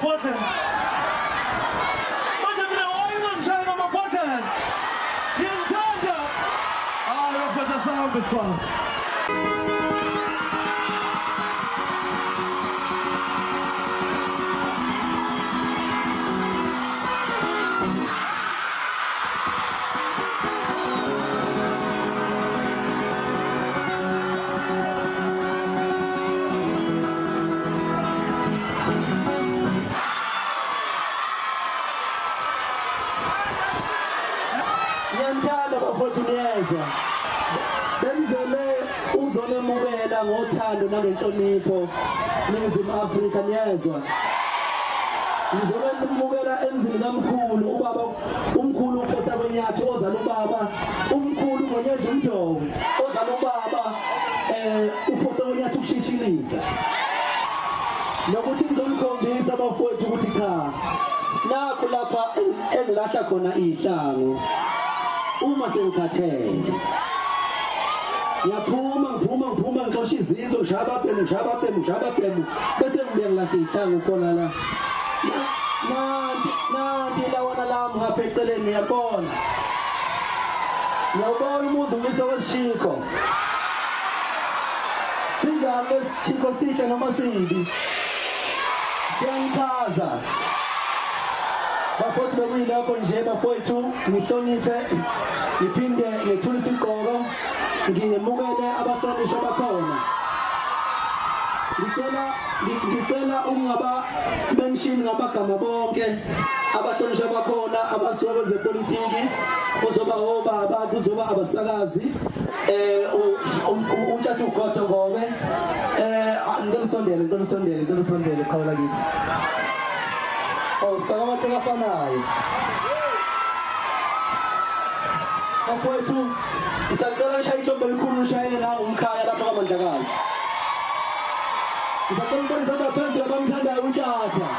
Ngamabhodlela. Manje mina why ungangishayi ngamabhodlela? Ngiyangithanda. Hayi bafethu asahambe sikhwama. Ngiyanithanda bafowethu niyeza. Bengizele uzonemukela ngothando nangenhlonipho Ningizimu Afrika niyezwa. Ngizonemukela emzini kamkhulu ubaba umkhulu uPhosa kwenyathi ozala ubaba umkhulu ngonyedla umdongo ozala ubaba eh uPhosa kwenyathi ukushishiliza. Nokuthi ngizomkhombisa bafowethu ukuthi cha nakho lapha engilahla khona ihlangu uma sengikhathele ngiyaphuma ngiphuma ngiphuma ngixosha izizwe ngishaya ababhemu ngishaya ababhemu ngishaya ababhemu bese ngibuye ngilahla ihlangu khona la nanti nanti lawana lami ngapha eceleni ngiyabona ngiyawubona umuzi umisa kwesishikho sinjani lesishikho sihle noma sibi siyangichaza bafowethu bekuyilokho nje bafowethu ngihloniphe ngiphinde ngethule isigqoko ngiyemukele abahlonishwa bakhona ngicela ngicela ukungaba mention ngamagama bonke abahlonishwa bakhona abasuka kwezepolitiki kuzoba obaba kuzoba abasakazi eh utshatha ugodo ngobe eh ngicela usondele ngicela usondele ngicela usondele qhawula kithi oh sifaka amateka afanayo bafowethu ngisacela nishaye ihlombe elikhulu nishayele la umkhaya lapha kaMandlakazi ngisacela ukubona izandla phezulu abamthandayo uTshatha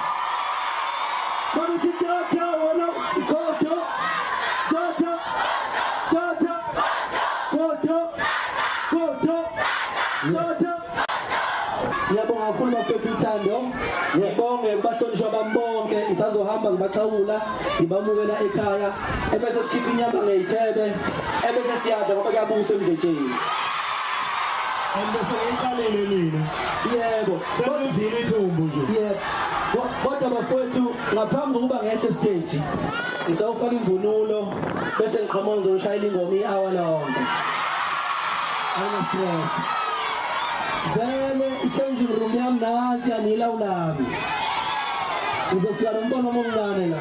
babithi Tshatha wena godo Tshatha Tshatha godo godo Tshatha Ngiyabonga kakhulu bafethu uthando. Ngibonge kubahlonishwa bami bonke. Ngisazohamba ngibaxhawula, ngibamukela ekhaya. Ebese sikhipha inyama ngeyithebe, ebese siyadla ngoba kuyabusa emdletsheni. And bese ngiyiqalile mina. Yebo. Sengidlile ithumbu nje. Yebo. Kodwa bafowethu ngaphambi kokuba ngehle stage ngisawufaka imvunulo bese ngiqhamuka ngizoshayela ingoma i-hour lonke. Ayina stress. Vele i-changing room yami nansi aniyilawulami. Ngizofika nomntwana omncane la.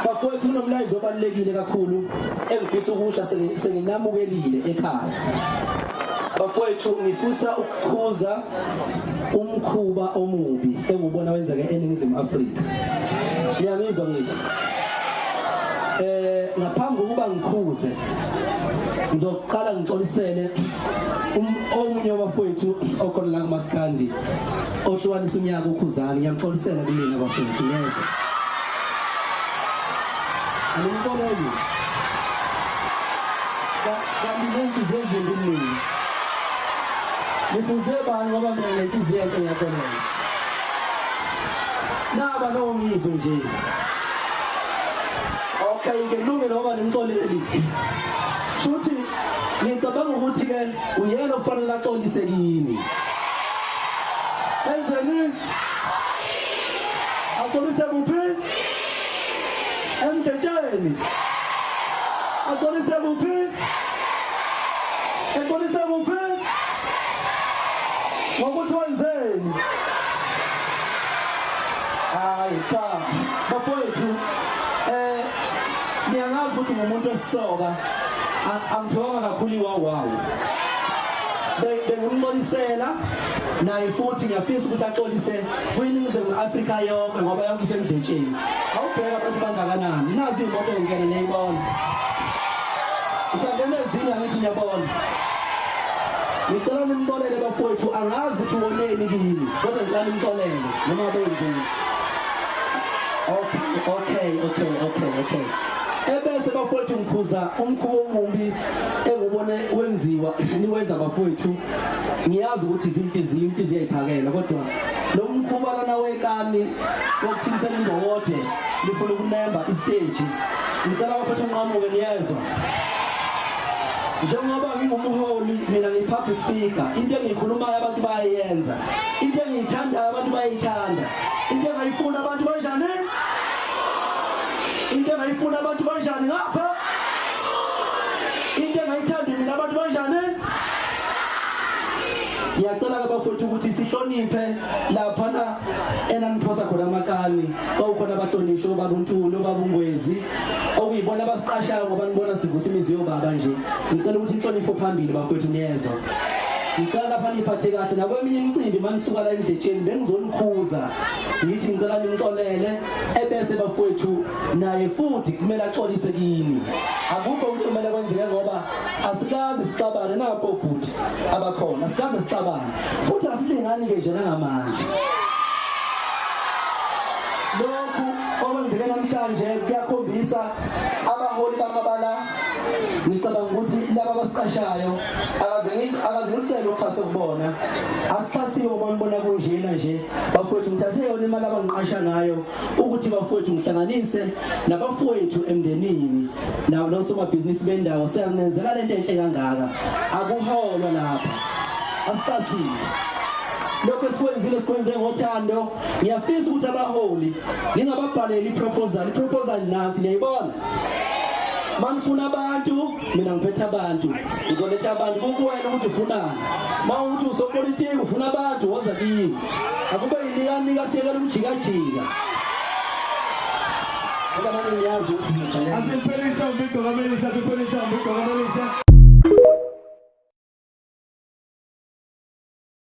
Bafowethu kunomlayezo obalulekile kakhulu engifisa ukusha senginamukelile ekhaya. Bafowethu ngifisa ukukhuza umkhuba omubi engubona wenzeka eNingizimu Afrika. Niyangizwa ngithi eh ngaphambi kokuba ngikhuze ngizoqala ngixolisele omunye wabafowethu okhona la kumaskandi ohlukanisa unyaka ukhuzani ngiyamxolisela kumina bafowethu ngeze animxoleli kanti nenhliziyo ezimbi mina nibuze bani ngoba mina nenhliziyo enhle ngiyaxolela naba lowo ngizwe nje okay ke lungile ngoba nimxoleli shuthi ngicabanga ukuthi ke uyena okufanele axolise kimi enzeni axolise kuphi emdletsheni axolise kuphi exolise kuphi ngokuthi wenzeni hayi cha bafowethu eh niyangazi ukuthi ngumuntu wesisoka angiphiwanga kakhulu iwawawu bengimxolisela naye futhi ngiyafisa ukuthi axolise kwiningizimu Afrika yonke ngoba yonke isemdletsheni awubheka abantu bangakanani nazi iy'moto ngingena niyayibona isangena ezinye angithi ngiyabona ngicela nimxolele bafowethu angazi ukuthi woneni kini kodwa ngicela nimxolele noma benzeni okay okay okay okay okay ebese bafowethu ngikhuza umkhuba omubi engubone wenziwa niwenza bafowethu ngiyazi ukuthi izinhliziyo inhliziyo ayiphakela kodwa lo mkhuba kwalona wekani wokuthimisela indowode lifuna ukunemba isiteji. Ngicela abafethu nqamuke niyezwa. Njengoba ngingumholi mina ngiyi-public figure, into engiyikhulumayo abantu bayayenza, into engiyithandayo abantu bayayithanda, into engayifuna abantu banjani, into engayifuna abantu banjani ngapha, into engayithandi mina abantu banjani. Ngiyacela ke bafowethu ukuthi sihloniphe laphana enaniphosa khona amakani, kwawukhona abahlonishwa obaba uNtuli, obaba uNgwezi, okuyibona abasiqashayo ngoba nibona sivusa imizi yobaba nje. Ngicela ukuthi inhlonipho phambili bafowethu, niyezwa. Ngicela lapha niphathe kahle nakweminye imicimbi manisuka la endletsheni bengizonikhuza ngithi ngicela nimxolele, ebese bafowethu naye futhi kumele axolise kimi. Akukho umuntu kumele kwenzeke ngoba asikaze sixabane napho bhuti abakhona, asikaze sixabane futhi asilingani ke nje nangamandla. Lokhu okwenzeke namhlanje kuyakhombisa abaholi bamabala. Ngicabanga ukuthi laba abasiqashayo akaze ngicela uxhaso kubona, asixhasiwe ngoba ngibona kunjena nje bafowethu. Ngithathe yona imali abangiqasha ngayo ukuthi bafowethu ngihlanganise nabafowethu emndenini nosomabhizinisi bendawo, siyanenzela lento enhle kangaka. Akuholwa lapha, asixhasiwe. Lokho esikwenzile sikwenze ngothando. Ngiyafisa ukuthi abaholi ngingababhaleli iproposal, iproposal nansi niyayibona. Manifuna abantu, mina ngiphethe abantu, ngizoletha abantu kukuwena ukuthi ufunani. Mawuthi usopolitiki ufuna abantu, woza kimi. Akube yinikanika siyekela umjikajika. Ngoba nami ngiyazi ukuthi ngidlalela. Asimphelisa umbiko kaMelisha, asimphelisa umbiko kaMelisha.